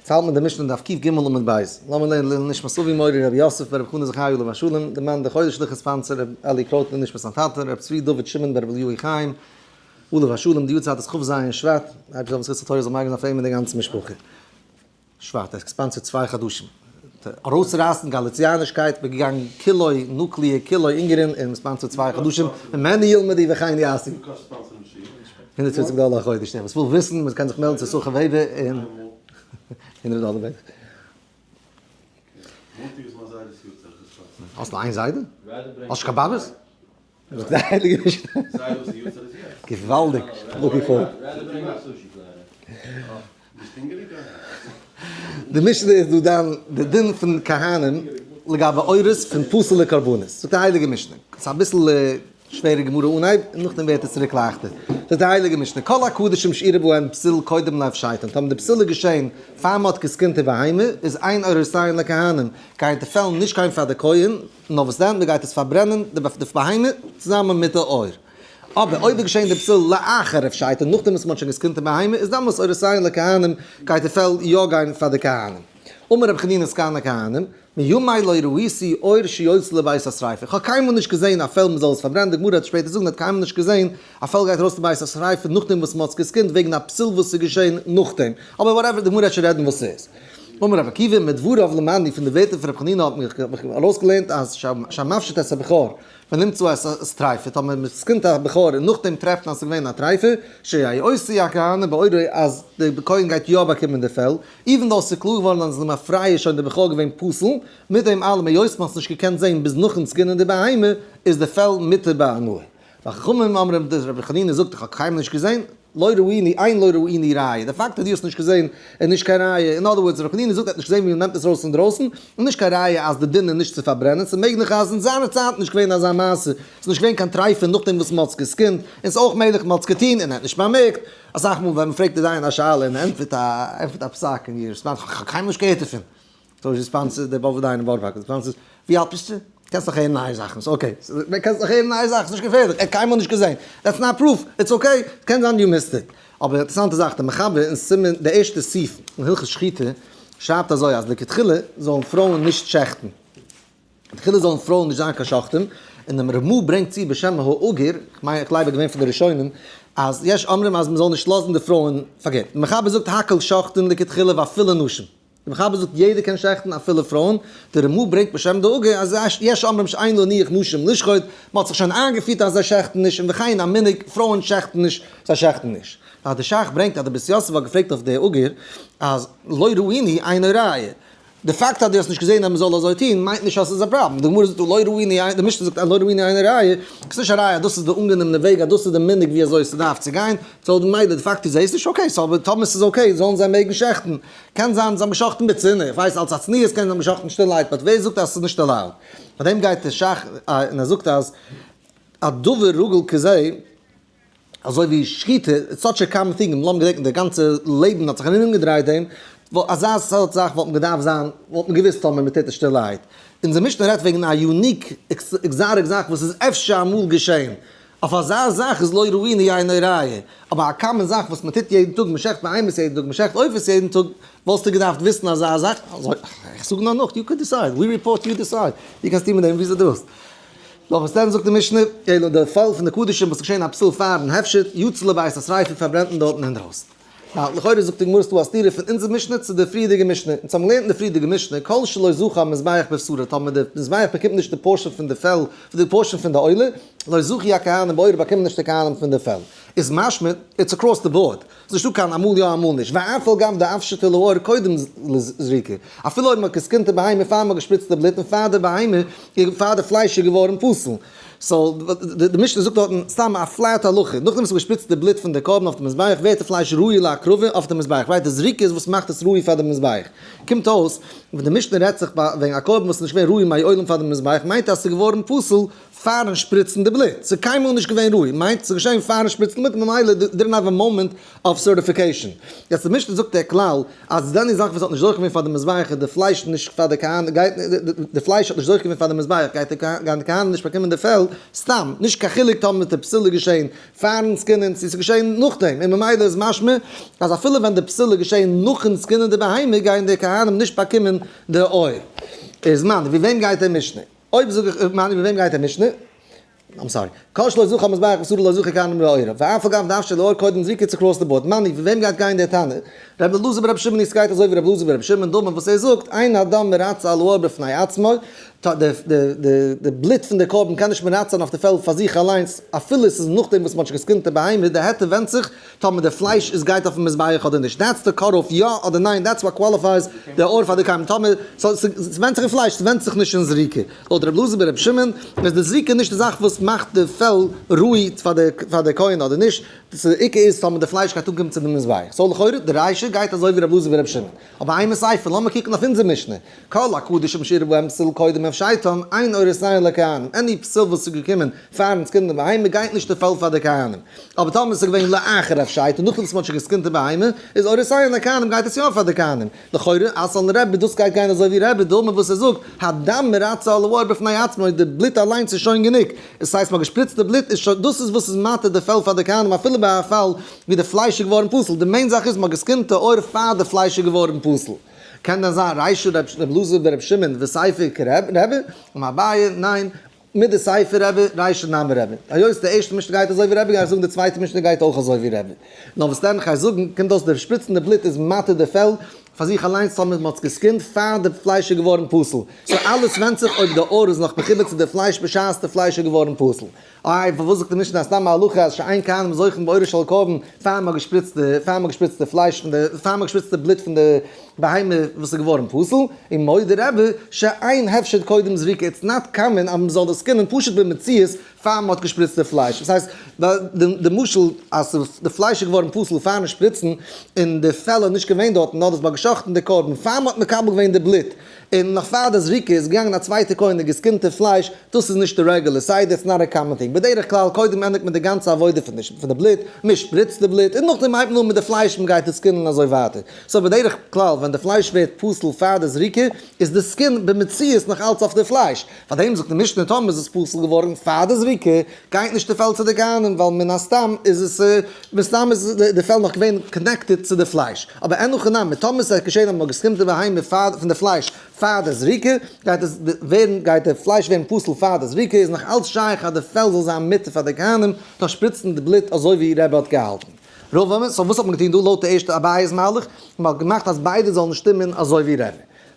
יעצט האלט מען די משנה דף קג עמוד ב', לאמיר לערנען לעילוי נשמת אבי מורי רבי יוסף ברב חנא זכרי' עליו השלום, די מאן די חודש ליכא sponsor ר' אלי קרויט לעילוי נשמת זיין טאטע ר' צבי דוד שמעון ברב אליהו חיים עליו השלום, די יארצייט איז כ"ז שבט, אייבערשטער זאל בזכות התורה זאל מגין זיין אויף אים און די גאנצע משפחה. שבט, ער האט געספאנסערט 2 חדשים. ארויסרייסן גאליציאנישקייט, מ'איז געגאנגען כולו נוקלער, כולו אונגערן, און ספאנסערט 2 חדשים, ממנו ילמדו וכן יעשו. 150 דאלער א חודש, וואס וויל וויסן, מען קען זיך מעלדן צו סוחר וועבער און 100 דאלער בערך. האסט נאר איין זיידע? האסט נישט קיין באבעס? זאגט די הייליגע משנה. געוואלדיג, looking forward. די משנה איז דא דן די דין פון כהנים לגבי עורות פון פסול'ע קרבנות. זאגט די הייליגע משנה, ס'איז אביסל שווערע גמרא אנהייב, און נאכדעם ווערט עס צוריק לייכטער. זאגט די הייליגע משנה, כל הקדשים שאירע בהם פסול קודם להפשטן, טאמער די פסול איז געשען פאר מ'האט געסקינט די בהמה, איז אין עורותיהן לכהנים, גייען די פעלן נישט גיין פאר די כהן, נאר וואס דען, מ'גייט עס פארברענען די בהמה צוזאמען מיט די עור. אבער אויב איז געשען די פסול לאחר הפשטן, נאכדעם וואס מ'האט שוין געסקינט די בהמה, איז דאמאלס עורותיהן לכהנים, גייט די פעל יא גיין פאר די כהנים. אמר רבי חנינא סגן הכהנים, מימי לא ראיתי עור שיוצא לבית השריפה, איך האב קיינמאל נישט געזען א פעל מ'זאל עס פארברענען, די גמרא וועט שפעטער זאגן האט קיינמאל נישט געזען א פעל גייט ארויס לבית השריפה נאכדעם וואס מ'האט עס געסקינט וועגן א פסול וואס איז געשען נאכדעם, אבער whatever, די גמרא וועט שוין רעדן וואס ס'איז. אמר רבי עקיבא, מדבריו למדנו, פון די ווערטער פון רבי חנינא האט מען ארויסגעלערנט אז שהמפשיט את הבכור ונמצא את טריפה, טאמער מען סקינט א בכור און נאכדעם טרעפט מען אז ס'איז געווען א טריפה, שיהא עושה הכהנים בעורו אז די כהן גייט יא באקומען די פעל, even though ס'איז קלאר געווארן אז למפרע איז שוין די בכור געווען פסול, מיט דעם אלעם היות מ'האט עס נישט געקענט זען ביז נאכן סקינען די בהמה, איז די פעל מותר בהנאה. וחכמים אומרים, רבי חנינא זאגט איך האב קיינמאל נישט געזען, לא ראינו, אין לא ראינו ראיה, די פאקט אז דו האסט נישט געזען איז נישט קיין ראיה, in other words רבי חנינא זאגט ער האט נישט געזען ווי מ'נעמט עס ארויס אינדרויסן, איז נישט קיין ראיה אז די דין איז נישט צו פארברענען, ס'איז מעגליך אז אין זיינע צייטן נישט געווען אזא מעשה, ס'איז נישט געווען קיין טרייפה נאכדעם וואס מ'האט עס געסקינט, און ס'איז אויך מעגליך מ'האט עס געטון און ער האט נישט באמערקט, אסאך מאל ווען מ'פרעגט די דיין א שאלה און ער ענטפערט א ענטפערט א פסק און your response כ'האב קיינמאל נישט געהערט דערפון, so response איז דער באבובער דיין אין בארא פארק, response איז ווי אלט ביסטו? קענסט דאך הערן נייע זאכן, ס'איז okay, קענסט דאך הערן נייע זאכן, ס'איז נישט געפערליך, ער האט קיינמאל נישט געזען, that's not proof, it's okay, קען זיין you missed it. אבער אינטערעסאנטע זאך, דער מחבר אין סימן, די ערשטע סעיף אין הלכות שחיטה, שרייבט אזוי אז לכתחילה זאלן פרויען נישט שעכטן. לכתחילה זאלן פרויען נישט זיין קיין שוחטים, און דער רמ"א ברענגט צו בשם האגור, כ'מיין איך גלייב ער איז געווען פון די ראשונים, אז יש אומרים אז מ'זאל נישט לאזן די פרויען, פארקערט, דער מחבר זאגט הכל שוחטין לכתחילה ואפילו נשים. דער מחבר זאגט יעדער קען שעכטן אפילו פרויען, דער רמ"א ברענגט בשם די אגור אז יש אומרים שאין להניח נשים לשחוט, מען האט זיך שוין איינגעפירט אז זיי שעכטן נישט און וכן א מנהג פרויען שעכטן נישט זיי שעכטן נישט. נאר דער ש"ך ברענגט אז דער בית יוסף האט געפרעגט אויף די אגור אז לא ראינו אינו ראיה. די פאקט אז דו האסט נישט געזען אז מען זאל אזוי טון מיינט נישט אז ס'איז א פראבלעם, די גמרא זאגט לא ראינו, די משנה זאגט לא ראינו אינו ראיה, ס'איז נישט א ראיה אז דאס איז די אנגענומענע וועג אז דאס איז די מנהג ווי אזוי ס'דארף צו גיין, so ממילא די פאקט איז זעהסט נישט okay, so אבער טאמער ס'איז okay זאלן זיי מעגן שעכטן, קען זיין זיי האבן געשאכטן בצנעה, איך ווייס אלס א צניעות קען זיי האבן געשאכטן שטילערהייט but ווער זאגט אז ס'איז נישט allowed? פאר דעם גייט דער ש"ך און ער זאגט אז א דבר רגיל כזה אזוי ווי שחיטה it's such a common thing, לאמיר געדענקן די גאנצע לעבן האט זיך ארומגעדרייט דעם, אזא סארט זאך וואלט מען געדארפט זיין, וואלט מען געוואוסט טאמער מ'טוט עס שטילערהייט. אונזער משנה רעדט וועגן א unique exotic זאך וואס איז אפשר אמאל געשען, אויף אזא זאך איז לא ראינו אינו ראיה, אבער א common זאך וואס מען טוט יעדן טאג, מען שעכט בהמות יעדן טאג, מען שעכט עופות יעדן טאג, וואלסטו געדארפט וויסן אזא זאך? איך זאג נאר נאך, you can decide, we report, you decide, דו קענסט טון מיט דעם וויאזוי דו ווילסט. נאך וואס דען זאגט די משנה, אלא די פאל פון די קדשים וואס איז געשען א פסול פארן הפשט, יצא לבית השריפה פארברענט מען דארטן אינדרויסן. ווייל לכאורה זאגט די גמרא ס'דא א סתירה פון אונזער משנה צו די פריערדיגע משנה, אונז האבן געלערנט אין די פריערדיגע משנה, כל שלא זכה המזבח בבשרו, טאמער די מזבח באקומט נישט די portion פון די פעל, די portion פון די עולה, לא זכו הכהנים בעורו באקומען נישט די כהנים פון די פעל. איז משמע, it's across the board, ס'איז נישטא קיין אמאל יא אמאל נישט, ואף על גב דאפשטה לעור קודם לזריקה, אפילו אויב מ'האט געסקינט די בהמה פאר מ'האט געשפריצט די בלוט און פאר די בהמה, פאר די פלייש איז געווארן פסול. so, די משנה זאגט דארטן סתם א flat הלכה, נאכדעם וואס מ'שפריצט די בלוט פון די קרבן אויף די מזבח ווערט די פלייש ראוי להקרבה אויף די מזבח, right? די זריקה איז וואס מאכט עס ראוי פאר די מזבח. קומט אויס, ווען די משנה רעדט זיך ביי וועגן א קרבן וואס איז נישט געווען ראוי מעולם פאר די מזבח, מיינט אז ס'איז געווארן פסול. פארן שפריצן די בלוט, ס'איז קיינמאל נישט געווען ראוי, מיינט ס'איז געשען פארן שפריצן בלוט ממילא didn't have a moment of certification. יעצט די משנה זאגט דער כלל אז די זאך וואס האט נישט זוכה געווען פאר די מזבח איז די פלייש נישט פאר די כהנים גייט די פלייש האט נישט זוכה געווען פאר די מזבח גייט די גייען די כהנים נישט באקומען די פעל סתם, נישט קיין חילוק טאמער די פסול איז געשען פארן סקינען צו ס'איז געשען נאכדעם, און ממילא איז משמע אז אפילו ווען די פסול איז געשען נאכן סקינען די בהמה גייען די כהנים נישט באקומען די עור. איז מני ווי וועם גייט דער משנה? אויב זאג איך מני ווי וועם גייט דער משנה? I'm sorry. כל שלא זכה המזבח בשרו לא זכה כהנים בעורו. ואף על גב דאפשר לאור קודם זריקה צו cross the board. מני, ווי וועם גייט גיין דער תנא? רבי אלעזר ברבי שמעון איז גייט אזוי ווי רבי אלעזר ברבי שמעון דאמר וואס ער זאגט, אין הדם מרצה על העור בפני עצמו, די בלוט פון די קרבן קען נישט מרצה זיין אויף די פעל פאר זיך אליינס, אפילו עס איז נאכדעם וואס מען האט שוין געסקינט די בהמה, די היתר ווענדט זיך טאמער די פלייש איז גייט אויפן מזבח אדער נישט, that's the cut off יא אדער ניין, that's what qualifies די עור פאר די כהנים, טאמער, so ס'ווענדט זיך אין פלייש, ס'ווענדט זיך נישט אין זריקה. לויט רבי אלעזר ברבי שמעון איז די זריקה נישט די זאך וואס מאכט די פעל ראוי פאר די כהן אדער נישט, די עיקר איז טאמער די פלייש גייט אנקומען צו די מזבח. so לכאורה די רישא גייט אזוי ווי רבי אלעזר ברבי שמעון. אבער אימא סיפא, לאמיר קוקן אויף אונזער משנה, כל הקדשים שאירע בהם פסול קודם הפשטן, אין עורותיהן לכהנים, any פסול וואס איז געקומען פארן סקינען די בהמה גייט נישט די פעל פאר די כהנים. אבער טאמער עס איז געווען לאחר הפשטן, נאכדעם וואס מען האט שוין געסקינט די בהמה, איז עורותיהן לכהנים גייט עס יא פאר די כהנים. לכאורה אתאן לרבי דאס גייט גיין אזוי ווי רבי דאמר וואס ער זאגט, הדם מרצה על העור בפני עצמו, די בלוט אליינס איז שוין גענוג, עס הייסט מ'האט געשפריצט די בלוט איז שוין, דאס איז וואס איז מתיר די פעל פאר די כהנים אפילו ביי א פאל ווי די פלייש איז געווארן פסול, די main זאך איז מ'האט געסקינט די עור פאר די פלייש איז געווארן פסול. קען דען זיין רישא ר' אלעזר בר' שמעון וסיפא כרבי? אמר אביי, ניין, מדסיפא רבי, רישא נמי רבי. היות די ערשטע משנה גייט אזוי ווי רבי, גיי איך זאגן די צווייטע משנה גייט אויך אזוי ווי רבי. נאר וואס דען כ'גיי זאגן, קומט אויס די שפריצן די בלוט איז מתיר די פעל פאר זיך אליינס טאמער מ'האט עס געסקינט פאר די פלייש איז געווארן פסול. so אלעס ווענדט זיך אויב די עור איז נאך מחובר צו די פלייש בשעת די פלייש איז געווארן פסול. איי פארוואס זאגט די משנה אז סתם א הלכה אז שאין כהנים זוכים בעורו של קרבן פאר מ'האט געשפריצט די פאר מ'האט געשפריצט די פלייש פון די פאר מ'האט געשפריצט די בלוט פון די בהמה וואס איז געווארן פסול, און מודה רבי שאין הפשט קודם זריקה it's not common אז מ'זאל דאס קענען פשוט במציאות פאר מ'האט געשפריצט די פלייש, דאס הייסט די משל אז די פלייש איז געווארן פסול פארן שפריצן און די פעל איז נישט געווען דארטן נאר דאס מ'האט גע'שחט'ן די קרבן פאר מ'האט מקבל געווען די בלוט און נאך פאר די זריקה איז געגאנגען א צווייטע כהן און געסקינט די פלייש, דאס איז נישט די רעגולער סדר, it's not a common thing, בדרך כלל קודם ענדיגט מען די גאנצע עבודה פון די בלוט, מען שפריצט די בלוט, און נאכדעם הייבט מען אן מיט די פלייש, מען גייט עס סקינען און אזוי ווייטער, so בדרך כלל ווען די פלייש ווערט פסול פאר די זריקה, איז די skin במציאות נאך אלץ אויף די פלייש, פארדעם זאגט די משנה טאמער איז עס פסול געווארן פאר די זריקה, גייט נישט די פעל צו די כהנים, ווייל מן הסתם איז עס מסתם איז די פעל נאך געווען connected צו די פלייש, אבער אין הכי נמי, טאמער ס'האט געשען אז מ'האט געסקינט די בהמה פאר פון די פלייש פאר די זריקה, גייט עס ווערן גייט די פלייש ווערן פסול פאר די זריקה, איז נאך אלץ שייך אז די פעל זאל זיין מותר פאר די כהנים דורך שפריצן די בלוט אזוי ווי רבי האט געהאלטן. רבא אמר, so וואס האט מען געטון דא לויט די ערשטע אביי'ס מהלך? מ'האט געמאכט אז ביידע זאלן שטימען אזוי ווי רבי.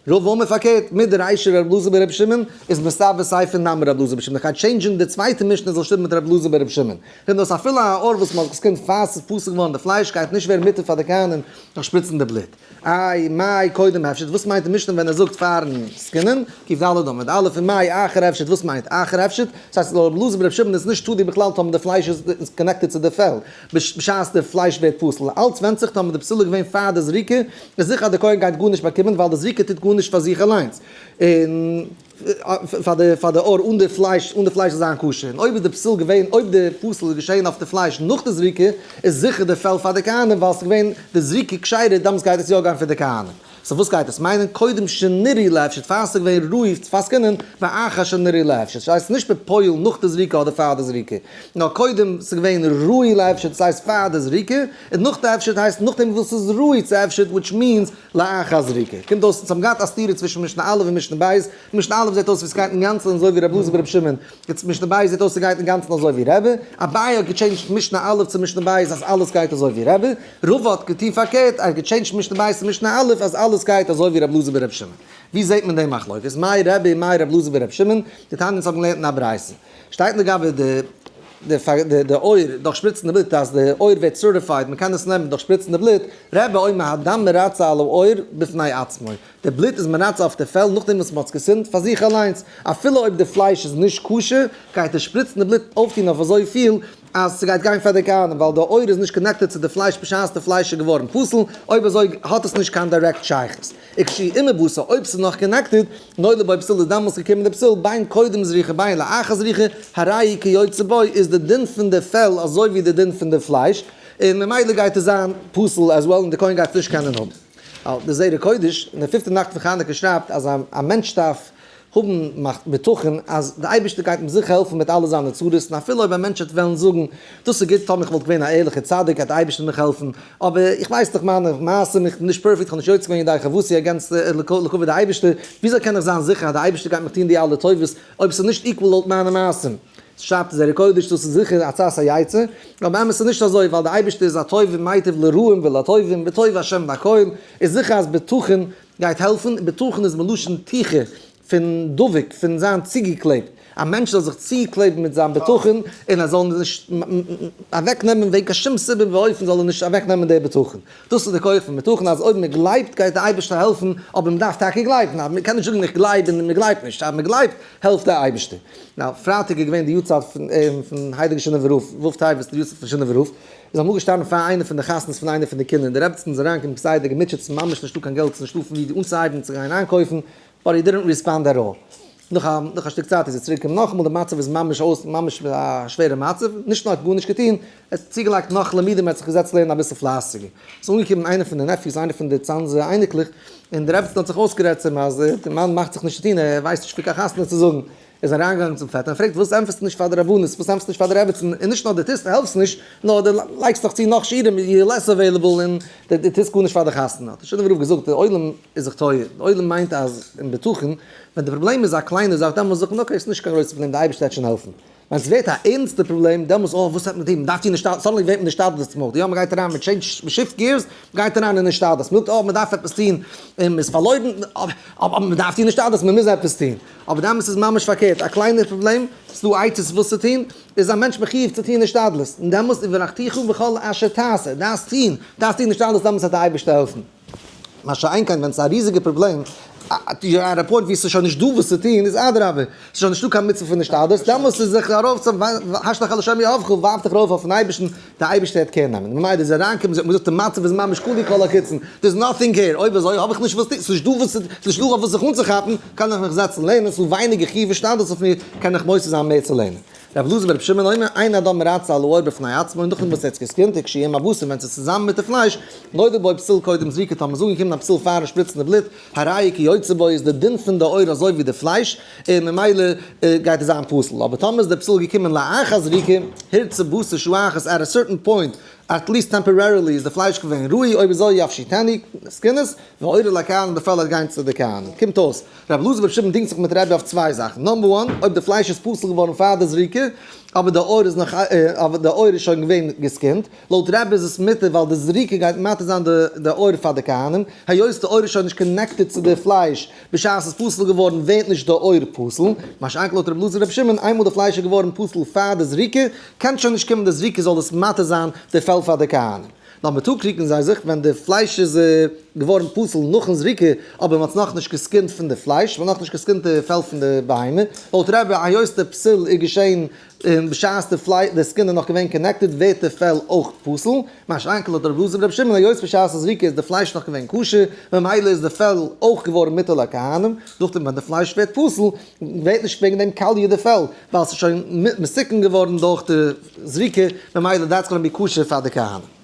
רבא אמר פארקערט, מדרישא ר' אלעזר בר' שמעון איז מסתבר סיפא נמי ר' אלעזר בר' שמעון, איך גיי טשעינדזשען די צווייטע משנה זאל שטימען מיט ר' אלעזר בר' שמעון, קומט אויס אפילו א עור וואס מ'האט געסקינט פאר ס'איז פסול געווארן די פלייש גייט נישט ווערן מותר פאר די כהנים דורך שפריצן די בלוט. איי מאי קודם הפשט וואס מיינט די משנה ווען ער זאגט פארן סקינען, ק"ד עמוד א', און מאי אחר הפשט וואס מיינט אחר הפשט, דאס הייסט לויט ר' אלעזר בר' שמעון איז נישט תלוי בכלל טאמער די פלייש איז connected צו די פעל, בשעת די פלייש ווערט פסול, אלץ ווענדט זיך טאמער די פסול איז געווען פאר די זריקה, איז זיכער אז די כהן גייט גארנישט באקומען ווייל די זריקה טוט גארנישט פאר זיך אליינס, און פאר די פאר די עור אן די פלייש אן די פלייש זאל זיין כשר, און אויב איז די פסול געווען אויב די פסול איז געשען אויף די פלייש נאך די זריקה, איז זיכער די פעל פאר די כהנים ווייל ס'איז געווען די זריקה כשרה דאמאלס גייט עס יא גיין פאר די כהנים. so וואס גייט עס מיינען? קודם שנראו להפשט פאר ס'איז געווען ראוי צו פסק'ענען, ואחר שנראו להפשט, ס'הייסט נישט בפועל נאך די זריקה אדער פאר די זריקה, נאר קודם ס'איז געווען ראוי להפשט ס'הייסט פאר די זריקה, און נאך די הפשט הייסט נאכדעם וואס ס'איז ראוי צו הפשט which means לאחר זריקה. קומט אויס אונז האבן געהאט א סתירה צווישן משנה א' און משנה ב', משנה א' זעט אויס ווי ס'גייט אינגאנצן אזוי ווי ר' אלעזר בר' שמעון, יעצט משנה ב' זעט אויס ס'גייט אינגאנצן אזוי ווי רבי, אביי האט געטשעינדזשט משנה א' צו משנה ב' אז אלעס גייט אזוי ווי רבי, רבא האט געטון פארקערט, ער האט געטשעינדזשט משנה ב' צו משנה א' אז אלעס גייט אזוי ווי רבי אלעזר ברבי שמעון. ווי זעט מען די מחלוקת? מאי רבי און מאי רבי אלעזר ברבי שמעון? דתניא אונז האבן געלערנט אין א ברייתא. שטייט לגבי די די עור דורך שפריצן די בלוט אז די עור ווערט certified מען קען עס נעמען דורך שפריצן די בלוט, רבי אומר הדם מרצה על העור בפני עצמו, די בלוט איז מרצה אויף די פעל נאכדעם וואס מען האט עס געסינט פאר זיך אליינס, אפילו אויב די פלייש איז נישט כשר, גייט די שפריצן די בלוט אויפטון אויף אזויפיל אז ס'גייט גיין פאר די כהנים ווייל די עור איז נישט connected צו די פלייש בשעת די פלייש איז געווארן פסול, אויב אזוי האט עס נישט קיין דירעקט שייכות. וכשהוא עם הבשר, אויב ס'איז נאך connected, נולד בו פסול איז דאמאלס געקומען די פסול, בין קודם זריקה בין לאחר זריקה, הרי כיוצא בו איז די דין פון די פעל אזוי ווי די דין פון די פלייש, און ממילא גייט עס זיין פסול as well און די כהן גייט עס נישט קענען האבן. די זרע קודש אין די פיפטע נאכט פון חנוכה שרייבט אז א מענטש דארף האבן בטחון אז די אייבערשטער גייט אים זיכער העלפן מיט אלע זיינע צרות, און אפילו אויב א מענטש וועט וועלן זאגן, דאס איז גוט, טאמער איך וואלט געווען א ערליכער צדיק גייט די אייבערשטער מיך העלפן, אבער איך ווייס דאך מיינע מעשים, איך בין נישט perfect, איך האב נישט יוצא געווען ידי חובתי against לכבוד די אייבערשטער, וויאזוי קען איך זיין זיכער אז די אייבערשטער גייט מיך טון די אלע טובות אויב עס איז נישט equal לויט מיינע מעשים? שרייבט זרע קודש, דאס איז זיכער עצת היצר, אבער באמת איז נישט אזוי, ווייל די אייבערשטער איז א טוב ומייטיב לרעים ולטובים, וטוב השם לכל, איז זיכער אז בטחון גייט העלפן, בטחון איז מלשון תיכה, פון דבוק, פון זיין צוגעקלעבט, א מענטש זאל זיך צוקלעבן מיט זיין בטחון, און ער זאל נישט אוועק נעמען וועגן קיין שום סיבה ואופן זאל ער נישט אוועק נעמען די בטחון. דאס איז די כח פון בטחון, אז אויב מען גלייבט גייט די אייבערשטער העלפן, אבער מען דארף טאקע גלייבן, אז מען קען נישט זאגן איך גלייב און מען גלייבט נישט, אז מען גלייבט העלפט דער אייבערשטער. Now, פרייטאג איז געווען די יארצייט פון הייליגן שינאווער רב, ו' טבת די יארצייט פון שינאווער רב, איז אמאל געשטאנען פאר איינע פון די חתונות פון איינע פון די קינדער, און די רעבעצן איז אריינגעקומען כסדר געמוטשעט, ס'איז ממש נישטא קיין געלט, ס'איז נישטא פון וואו אנצוהייבן צו גיין איינקויפן, but he didn't respond at all. נאך א נאך א שטיק צייט איז ער צוריק געקומען נאכאמאל, די מצב איז ממש אויס, ממש א שווערע מצב, נישט נאר האט גארנישט געטון, ער האט צוגעלייגט נאך לימודים, ער האט זיך געזעצט לערנען אביסל פלייסיגער. ס'איז אנגעקומען איינער פון די nephews, איינער פון די צאנזער אייניקלעך, און די רעבעצן האט זיך אויסגערעדט צו אים אז די מאן מאכט זיך נישט צו טון, ער ווייסט נישט פון קיין חתונה צו זאגן. איז אריינגעגאנגען צום פעטער און פרעגט וואס ענטפערסטו נישט פאר די רבנות, וואס ענטפערסטו נישט פאר די רעבעצן, און נישט נאר דו טוסט העלפסט נישט, נאר דו לייגסט נאך צו נאך שיעורים, you're less available און דו טוסט גארנישט פאר די חתונה. האט דער שינאווער רב געזאגט, דער עולם איז זיך טועה, דער עולם מיינט אז אין בטחון, ווען די פראבלעם איז א קליינע זאך דעמאלס זאגט מען okay ס'נישט קיין גרויסע פראבלעם די אייבערשטער וועט שוין העלפן, ווען ס'ווערט א ערנסטע פראבלעם דעמאלס אה וואס וועט מען טון, מ'דארף טון השתדלות, suddenly ווערט מען השתדלות mode, יא מ'גייט אריין מען change ט מ'שיפט gears, מ'גייט אריין אין השתדלות, מ'זאגט אה מ'דארף עפעס טון און מ'איז פארלוירן, אבער מ'דארף טון השתדלות, מ'מוז עפעס טון. אבער דאמאלס איז ממש פארקערט, א קליינער פראבלעם, ס'דא עצות וואס צו טון, איז א מענטש מחיוב צו טון השתדלות, און דעמאלס וברכתיך בכל אשר תעשה, דארפסט טון, דארפסט טון השתדלות דעמאלס וועט די אייבערשטער העלפן. מה שאין כן ווען ס'איז א ריזיגע פראבלעם, you're at a point ווי ס'איז שוין נישט דא וואס צו טון, איז אדרבה, ס'איז שוין נישטא קיין מצוה פון השתדלות, דעמאלס איז זיך ארויף צום השלך על השם יהבך, ווארף דיך ארויף אויפן אייבערשטן, דער אייבערשטער וועט care נעמען. ממילא איז אריינקומען, זי האט מיר געזאגט די מצב איז ממש כלו כל הקיצין, there is nothing here, אויב אזוי האב איך נישט וואס טון, ס'נישט דא וואס, ס'נישט דא אויף וואס זיך אנצוכאפן, קען איך מיך זעצן לערנען, ס'דא ווייניגער חיוב השתדלות אויף מיר, קען איך מוסיף זיין מער צו לערנען. רבי אלעזר ברבי שמעון אומר, אין אדם מרצה על העור בפני עצמו, נאכדעם וואס ער האט געסקינט, וכשהוא עם הבשר, ווען ס'איז צוזאמען מיט די פלייש, נולד בו פסול קודם זריקה, טאמער איז אנגעקומען א פסול פארן שפריצן די בלוט, הרי כיוצא בו איז די דין פון די עור אזוי ווי די פלייש, און ממילא גייט עס זיין פסול, אבער טאמער איז די פסול געקומען לאחר זריקה, הורצה בשר שעה אחת at a certain point, at least temporarily איז די פלייש געווען ראוי, אויב אזוי יפשיטנו, skin עס, ועורו לכהנים די פעל וועט גיין צו די כהנים. קומט אויס, רבי אלעזר ברבי שמעון דינגט זיך מיט רבי אויף צוויי זאכן, number one, אויב די פלייש איז פסול געווארן פאר די זריקה, אבער די עור איז נאך אבער די עור איז שוין געווען געסקינט, לויט רבי איז עס מותר ווייל די זריקה גייט מתיר זיין די עור פאר די כהנים, היות די עור איז שוין נישט connected צו די פלייש בשעת עס איז פסול געווארן ווערט נישט די עור פסול, מה שאין כן לויט רבי אלעזר רבי שמעון איינמאל די פלייש איז געווארן פסול פאר די זריקה קען שוין נישט קומען די זריקה זאל עס מתיר זיין די פעל פאר די כהנים. נאר מיטאג קריגן זיי זיך ווען די פלייש איז געווארן פסול נאכן זריקה אבער מען האט נאכנישט געסקינט פון די פלייש, מען האט נאכנישט געסקינט די פעל פון די בהמה, לויט רבי היות די פסול איז געשען און בשעת די פליי די skin איז נאך געווען connected ווערט די פעל אויך פסול, מה שאין כן לויט רבי אלעזר ברבי שמעון היות בשעת הזריקה איז די פלייש נאך געווען כשר ממילא איז די פעל אויך געווארן מותר לכהנים, נאכדעם ווען די פלייש ווערט פסול ווערט נישט וועגן דעם קאליע די פעל ווייל ס'איז שוין מסוכן געווארן דורך די זריקה ממילא that's gonna be כשר פאר די כהנים.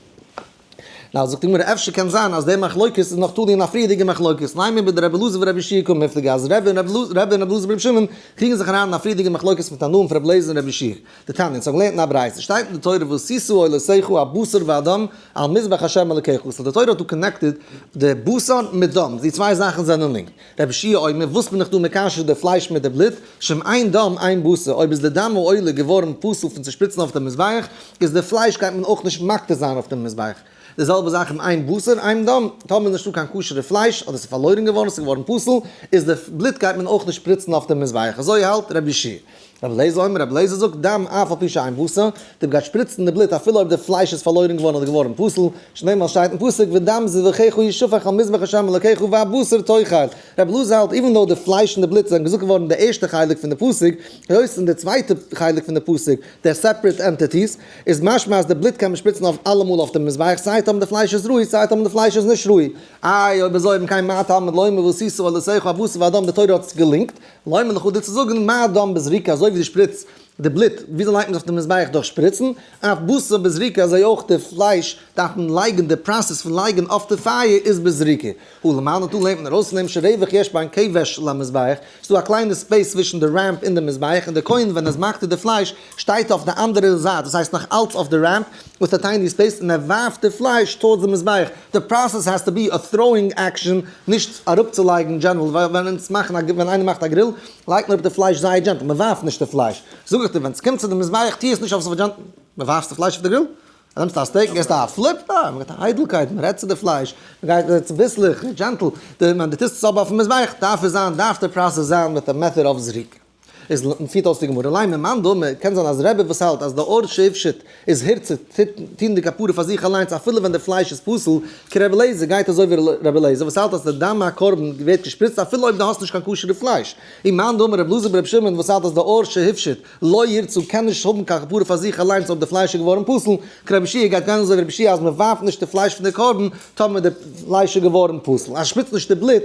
Now זאגט די גמרא אפשר קען זיין אז די מחלוקת איז נאך תלוי אין א פריערדיגע מחלוקת, נימא בדרבי אלעזר ורבי יהושע קמיפלגי אז רבי און רבי און רבי אלעזר ברבי שמעון קריגן זיך אריין אין א פריערדיגע מחלוקת מיט תנאים פון רבי אלעזר און רבי יהושע. דתניא, אונז האבן געלערנט אין א ברייתא, שטייט אין די תורה ועשית עולותיך הבשר והדם על מזבח ה' אלקיך, so די תורה האט דא connected די בשר מיט דם, די צוויי זאכן זענען linked. רבי יהושע אומר, וואס בין איך דא מקשר די פלייש מיט די בלוט, שאם אין דם אין בשר, אויב איז די דם העולה געווארן פסול פון צו שפריצן אויף דעם מזבח, איז די פלייש גייט מען אויך נישט מקטיר זיין אויף דעם מזבח. די זעלבע זאך אם אין בשר אין דם, טאמער איז נישטא קיין כשר'ע פלייש, אדער ס'איז פארלוירן געווארן, ס'איז געווארן פסול, איז די בלוט גייט מען אויך נישט שפריצן אויף דעם מזבח. אזוי האלט רבי יהושע. רבי אליעזר אומר, רבי אליעזר זאגט, דם אף על פי שאין בשר, די גייט שפריצן די בלוט אפילו אויב די פלייש איז פארלוירן געווארן אדער געווארן פסול, שנאמר שטייט אין פסוק ודם זבחיך ישפך על מזבח השם אלקיך והבשר תאכל. רבי אלעזר האלט even though די פלייש און די בלוט זענען געזאגט געווארן אין די ערשטע חלק פון די פסוק, היות אין די צווייטע חלק פון די פסוק they're separate entities, איז משמע אז די בלוט קען מען שפריצן אויף אלעמאל אויף די מזבח סיי טאמער די פלייש איז ראוי סיי טאמער די פלייש איז נישט ראוי. איי אויב אזוי אם כן מה תלמוד לומר ועשית עולותיך הבשר והדם די תורה האט עס געלינקט, לומר לך דיר צו זאגן מה דם בזריקה אזוי ווי די שפריצט די בלוט, וויאזוי לייגט מען עס אויף די מזבח דורך שפריצן, אף בשר בזריקה אזוי אויך די פלייש דארף מען לייגן די process פון לייגן אויף די פייער איז בזריקה. הא למדנו דא לערנט מען ארויס פון דעם שרווח יש בין כבש למזבח, ס'איז דא א קליינע space צווישן די ramp און די מזבח און די כהן ווען ער איז מקטיר די פלייש שטייט אויף די אנדערע זייט דאס הייסט נאך אלץ אויף די ramp with a tiny space און ער ווארפט די פלייש towards די מזבח, די process has to be a throwing action נישט אראפצולייגן general ווייל ווען אונז מאכן א ווען איינער מאכט א grill לייגט מען אראפ די פלייש זייער gentle מען ווארפט נישט די פלייש, זאג איך דיר ווען ס'קומט צו די מזבח טוה עס נישט אויף אזוי gentle, מען ווארפסט די פלייש אויף די grill? נעמסט א steak געסט א flip, אה, מען געט א איידלקייט, מען רעדט צו די פלייש, מען גייט צוביסלעך, gentle, די ווען די טוסט עס אבער אויפן מזבח דארף עס זיין, דארף די process זיין מיט א method of זריקה. איז פירט אויס די גמרא, לימא מאן דאמר, קען זיין אז רבי וואס האלט אז די עור שהפשיט איז הורצה טוהן די כפרה פאר זיך אליינס אפילו ווען די פלייש איז פסול, כרבי אליעזר גייט אזוי ווי רבי אליעזר וואס האלט אז די דם הקרבן ווערט געשפריצט אפילו אויב די האסט נישט קיין כשר'ע פלייש, און מאן דאמר רבי אלעזר ברבי שמעון וואס האלט אז די עור שהפשיט לא ירצה קען נישט האבן קיין כפרה פאר זיך אליינס אויב די פלייש איז געווארן פסול, כרבי יהושע גייט גיין אזוי ווי רבי יהושע אז מען ווארפט נישט די פלייש פון די קרבן טאמער די פלייש איז געווארן פסול, אז שפריצט נישט די בלוט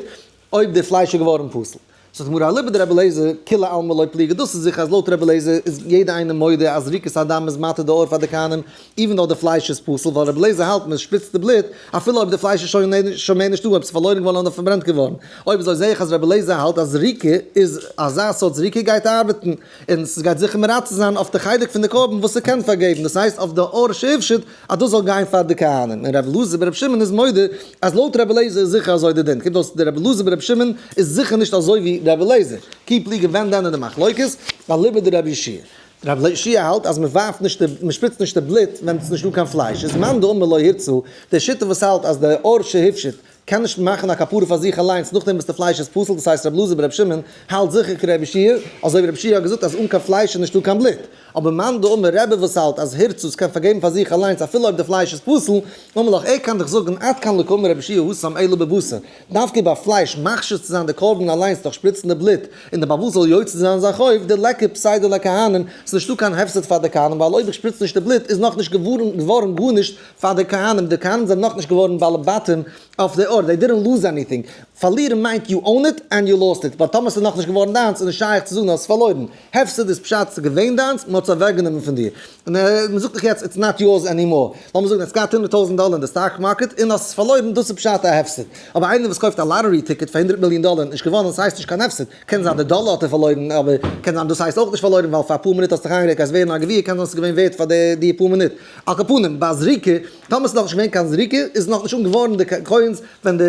אויב די פלייש איז געווארן פסול. זאגט די גמרא אליבא דרבי אליעזר כולי עלמא לא פליגי, דאס איז זיכער אז לויט רבי אליעזר איז יעדער איינער מודה אז זריקת הדם איז מתיר די עור פאר די כהנים even though די פלייש איז פסול ווייל רבי אליעזר האלט מען שפריצט די בלוט אפילו אויב די פלייש איז שוין שוין מער נישטא אויב ס'איז פארלוירן געווארן אדער פארברענט געווארן. אויב אזוי זעה איך אז רבי אליעזר האלט אז זריקה איז אזא סארט זריקה גייט ארבעטן און ס'גייט זיכער מרצה זיין אויף די חלק פון די קרבן וואס ס'קען פארגעבן דאס הייסט אויף די עור שהפשיט אז דאס זאל גיין פאר די כהנים, און רבי אלעזר ברבי שמעון איז מודה אז לויט רבי אליעזר איז זיכער אזוי די דין, קומט אויס די רבי אלעזר ברבי שמעון איז זיכער נישט אזוי ווי רבי אליעזר, כי פליגי ווען דען איז די מחלוקת? אליבא דרבי יהושע. רבי יהושע האלט אז מען ווארפט נישט די, מען שפריצט נישט די בלוט ווען עס איז נישט דא קיין פלייש, איז מאן דאמר לא הורצה, די שיטה וואס האלט אז די עור שהפשיט קען נישט מאכן א כפרה פאר זיך אליינס נאכדעם וואס די פלייש איז פסול, דאס הייסט רבי אלעזר ברבי שמעון האלט זיכער כרבי יהושע, אזוי ווי רבי יהושע האט געזאגט אז אן קיין פלייש איז נישטא קיין בלוט. אבער מאן דאמר רבי וואס האלט אז הורצה קען פארגעבן פאר זיך אליינס אפילו אויב די פלייש איז פסול, אמר לך ער קען דיך זאגן עד כאן לא קאמר רבי יהושע התם אלא בבשר, דווקא ביי פלייש מכשיר צו זיין די קרבן אליינס דורך שפריצן די בלוט און די בעל הבית זאל יוצא זיין זיין חוב, דליכא פסידא לכהנים, ס'איז נישטא קיין הפסד פאר די כהנים ווייל אויב איך שפריץ נישט די בלוט איז נאכנישט געווארן גארנישט פאר די כהנים, די כהנים זענען נאכנישט געווארן בעלי בתים אויף די עור, they didn't lose anything, פארלירן מיינט you own it and you lost it, but טאמער ס'איז נאכנישט געווארן דיינס איז נישט שייך צו זאגן אז האסט פארלוירן, הפסד איז פשט ס'איז געווען דיינס, מ'האט עס אוועקגענומען פון דיר, און מ'זאגט דיך יעצט it's not yours anymore, לאמיר זאגן האסט געהאט 100,000 דאלער אין די stock market און האסט עס פארלוירן, דאס איז פשט א הפסד, אבער איינער וואס קויפט א lottery ticket פאר 100 מיליאן דאלער און נישט געוואנען ס'הייסט נישט קיין הפסד, קען זיין די דאלער האט ער פארלוירן אבער קען זיין דאס הייסט אויך נישט פארלוירן ווייל פאר אפאר מינוט האסטו דיך איינגערעדט גייסט ווערן א גביר קען זיין ס'איז געווען ווערט פאר די פאר מינוט. על כל פנים, ביי זריקה, טאמער ס'איז נאכנישט געווען קיין זריקה, איז נאכנישט אנגעווארן די coins ווען די,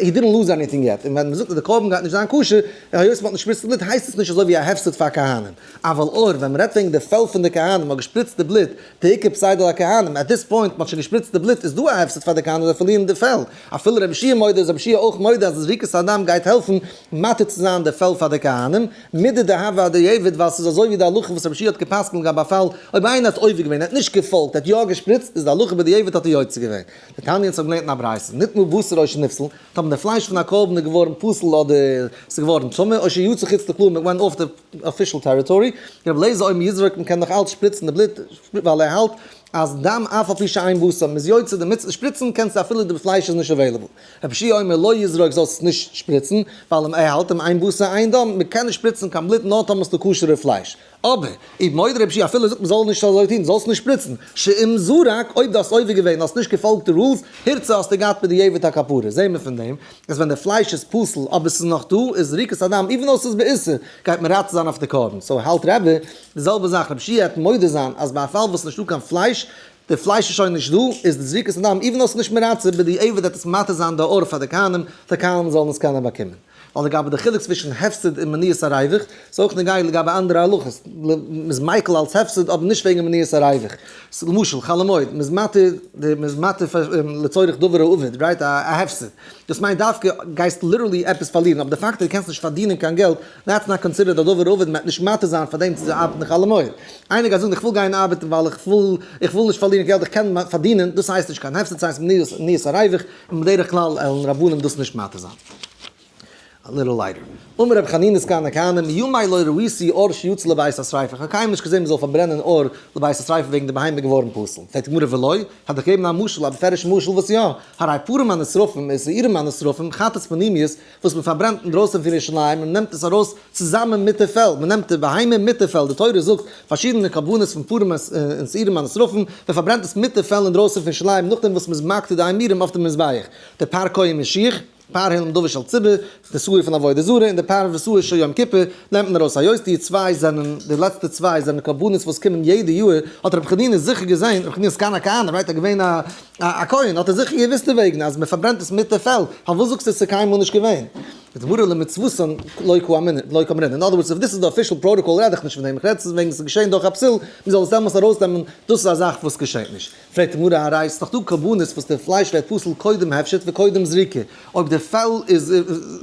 he didn't lose anything yet, און ווען מ'זאגט אז די קרבן גייט נישט זיין כשר, היות מ'האט נישט געשפריצט די בלוט הייסט עס נישט אזוי ווי א הפסד פאר כהנים. אבל עור, ווען מ'רעדט וועגן די פעל פון די כהנים, מ'האט געשפריצט די בלוט, דאיכא פסידא לכהנים, at this point מ'האט שוין געשפריצט די בלוט איז דא א הפסד פאר די כהנים זיי פארלירן די פעל. אפילו רבי יהושע מודה איז רבי יהושע אויך מודה אז זריקת הדם גייט העלפן מתיר צו זיין די פעל פאר די כהנים, מידי דהוה אדיעבד ווייל ס'איז אזוי ווי די הלכה וואס רבי יהושע האט גע'פסק'נט לגבי א פאל אויב איינער האט עובר געווען ער האט נישט געפאלגט ער האט יא געשפריצט איז די הלכה בדיעבד האט ער יוצא געווען. דתניא אונז האבן געלערנט אין א ברייתא נטמא בשר או שנפסל, טאמער די פלייש פון א קרבן איז געווארן פסול אדער ס'איז געווארן טמא או שיצא חוץ לקלעים it went off the official territory, רבי אליעזר אומר יזרוק מ'קען נאך אלץ שפריצן די בלוט ווייל ער האלט אז דם אף על פי שאין בשר, מ'איז יוצא די מצוה שפריצן קענסטו אפילו די פלייש איז נישט available. רבי יהושע אומר לא יזרוק זאלסט עס נישט שפריצן, ווייל ער האלט אם אין בשר אין דם, מען קען נישט שפריצן קיין בלוט נאר טאמער ס'דא כשר'ע פלייש. אבער, ומודה רבי יהושע אפילו ער זאגט מען זאל נישט אזוי טון, זאלסט נישט שפריצן, שאם זרק, אויב דו האסט עובר געווען, האסט נישט געפאלגט די rules, הורצה האסטו געהאט בדיעבד א כפרה. זעהן מיר פון דעם, אז ווען די פלייש איז פסול אבער ס'איז נאך דא, איז זריקת הדם, even though ס'איז באיסור, גייט מרצה זיין אויף די קרבן. so האלט רבי, די זעלבע זאך, רבי יהושע העט מודה זיין אז ביי א פאל וואס ס'נישטא קיין פלייש, די פלייש איז שוין נישט דא, איז די זריקת הדם even though ס'איז נישט מרצה, בדיעבד וועט עס מתיר זיין די עור פאר די כהנים, די כהנים זאלן עס קענען באקומען. ווייל לגבי די חילוק צווישן הפסד און מניעת הריווח, ס'איז אויך נוגע לגבי אנדערע הלכות, מ'איז מיקל אלס הפסד אבער נישט וועגן מניעת הריווח. למשל, חול המועד, מ'איז מתיר, מ'איז מתיר לצורך דבר האבד, right, א הפסד. דאס מיינט דווקא גייסט literally עפעס פארלירן, אבער די פאקט אז דו קענסט נישט פארדינען קיין געלט, that's not considered א דבר האבד, מ'וועט נישט מתיר זיין פאר דעם צו ארבעטן חול המועד. איינער גייט זאגן איך וויל גיין ארבעטן ווייל איך וויל איך וויל נישט פארלירן געלט איך קען פארדינען, דאס הייסט נישט קיין הפסד, ס'הייסט מניעת הריווח, און בדרך כלל וועלן רבנים דאס נישט מתיר זיין. A little lighter. אמר רבי חנינא סגן הכהנים, מימי לא ראיתי עור שיצא לבית השריפה, איך האב קיינמאל נישט געזען מען זאל פארברענען עור לבית השריפה וועגן די בהמה געווארן פסול. פרעגט די גמרא ולא, האט דאך געגעבן א משל, א בפירוש'ן משל וואס יא, הרי פרים הנשרפים ושעירים הנשרפים, חטאת פנימיות, וואס מען פארברענט אינדרויסן פון ירושלים, מען נעמט עס ארויס צוזאמען מיט די פעל, מען נעמט די בהמה מיט די פעל, די תורה זאגט פארשידענע קרבנות פון פרים און שעירים הנשרפים, מען פארברענט עס מיט די פעל אינדרויסן פון ירושלים נאכדעם וואס מען איז מקטיר די אימורים אויף די מזבח, די פר כהן משיח. פר העלם דבר של ציבור, די שעיר פון עבודה זרה, און די פר ושעיר של יום כיפור, נעמט מען ארויס היות די צוויי זענען, די לעצטע צוויי זענען קרבנות וואס קומען יעדע יאר, האט רבי חנינא זיכער געזען, רבי חנינא סגן הכהנים, right, ער געווען א א כהן, האט ער זיכער געוואוסט דערוועגן אז מען פארברענט עס מיט די פעל, פארוואס זאגסטו עס איז קיינמאל נישט געווען? די גמרא למצוותן לא קאמרינן, in other words if this is the official protocol רעד איך נישט פון דעם, איך רעד וועגן עס איז געשען דורך א פסול, מען זאל עס דעמאלס ארויסנעמען, דאס איז א זאך וואס געשעט נישט. פרעגט די גמרא הרי ס'איז דאך דא קרבנות וואס די פלייש ווערט פסול קודם הפשט וקודם זריקה, אויב די פעל איז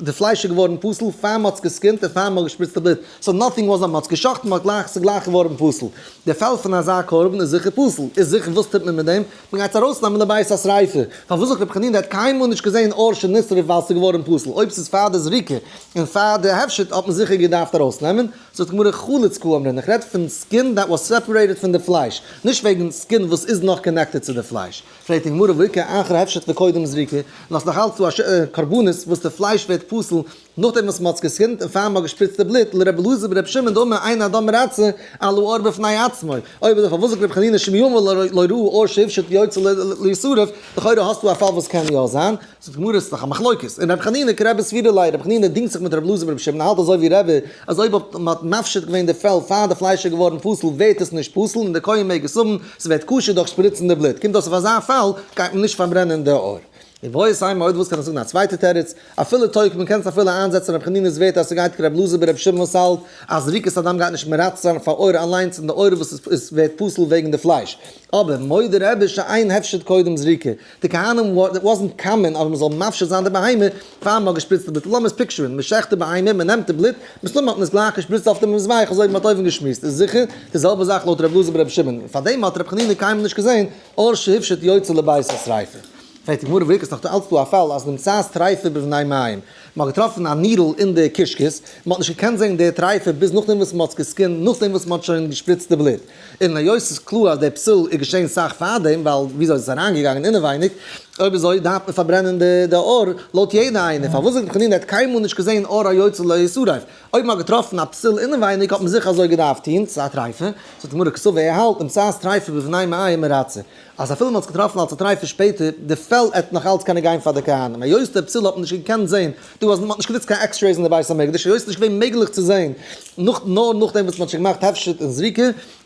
די פלייש איז געווארן פסול פאר מ'האט עס געסקינט און פאר מ'האט געשפריצט די בלוט, so nothing was מ'האט עס גע'שחט'ן מ'האט גלייך ס'איז גלייך געווארן פסול, די פעל פון אזא קרבן איז זיכער פסול, איז זיכער וואס טוט מען מיט דעם? מ'גייט עס ארויסנעמען לבית השריפה, פארוואס זאגט רבי חנינא ער האט קיינמאל נישט געזען עור שנשרף ווייל ס'איז געווארן פסול, אויב ס'איז פאר די זריקה און פאר די הפשט האט מען זיכער געדארפט ארויסנעמען, זאגט די גמרא חלוץ קאמרינן, איך רעד פון skin that was separated פון די פלייש, נישט וועגן skin וואס איז נאך connected צו די פלייש. פרעגט די גמרא והאיכא אחר הפשט וקודם זריקה, און האסט נאך אלץ דא א קרבנות וואס די פלייש ווערט פסול נאכדעם וואס מ'האט עס געסקינט און פאר מ'האט געשפריצט די בלוט, לר' אלעזר בר' שמעון דאמר אין אדם מרצה על העור בפני עצמו, אויב אזוי פארוואס זאגט ר' חנינא שמימרא לא ראה עור שהופשט יוצא לישרף, לכאורה האסטו א פאל וואס קען יא זיין. זאגט די גמרא, ס'איז דאך א מחלוקת, און רבי חנינא כרבי סבירא ליה, רבי חנינא דינגט זיך מיט רבי אלעזר ברבי שמעון, האלט אזוי ווי רבי, אז אויב האט מען מפשיט געווען די פעל פאר די פלייש איז געווארן פסול ווערט עס נישט פסול און די כהן מעג עס האבן, ס'ווערט כשר דורך שפריצן די בלוט, קומט אויס אויף אזא פאל גייט מען נישט פארברענען די עור. איבעית אימא אויב וואס קען איך זאגן א צווייטע תירוץ, אפילו תוקף מען קען עס אפילו איינזעצן רבי חנינא'ס ווערטער אז ס'גייט כרבי אלעזר ברבי שמעון וואס האלט אז זריקת הדם גייט נישט מרצה זיין פאר עור אליינס און די עור וואס איז ווערט פסול וועגן די פלייש, אבער מודה רבי שאין הפשט קודם זריקה, די כהנים it wasn't common אז מ'זאל מפשיט זיין די בהמה פאר מ'האט געשפריצט די בלוט, לאמיר עס picture ן, מ'שעכט די בהמה, מ'נעמט די בלוט, מסתמא האט מען עס גלייך געשפריצט אויף די מזבח אזוי ווי מ'האט אויבן געשמועסט, איז זיכער די זעלבע זאך לויט ר' אלעזר בר' שמעון, און פארדעם האט ר' חנינא קיינמאל נישט געזען עור שהופשט יוצא לבית השריפה. פרעגט די גמרא והאיכא איז נאך אלץ דא א פאל אז נמצאת טריפה בבני מעיים, מ'האט געטראפן א needle אין די קישקעס, מ'האט נישט געקענט זען די טריפה ביז נאכדעם וואס מ'האט עס געסקינט, נאכדעם וואס מ'האט שוין געשפריצט די בלוט. און היות ס'איז קלאר אז דער פסול איז געשען סאך פארדעם, ווייל וויאזוי איז עס אריינגעגאנגען אינעווייניג, אויב אזוי דארף מען פארברענען די עור לויט יעדע איינער, פארוואס זאגט רבי חנינא ער האט קיינמאל נישט געזען עור היוצא לישרף, אויב מ'האט געטראפן א פסול אינעווייניג האט מען זיכער אזוי געדארפט טון, ס'איז א טריפה, זאגט די גמרא קסבר ער האלט נמצאת טריפה בבני מעיים מרצה, אז אפילו מ'האט עס געטראפן אלס א טריפה שפעטער, די פעל עט נאך אלץ קענען גיין פאר די כהנים, היות די פסול האט מען נישט געקענט זען דא אז מ'האט נישט גענוצט קיין x-rays אין די בית המקדש, היות ס'איז נישט געווען מעגליך צו זען נאך נאר נאכדעם וואס מ'האט שוין געמאכט הפשט און זריקה,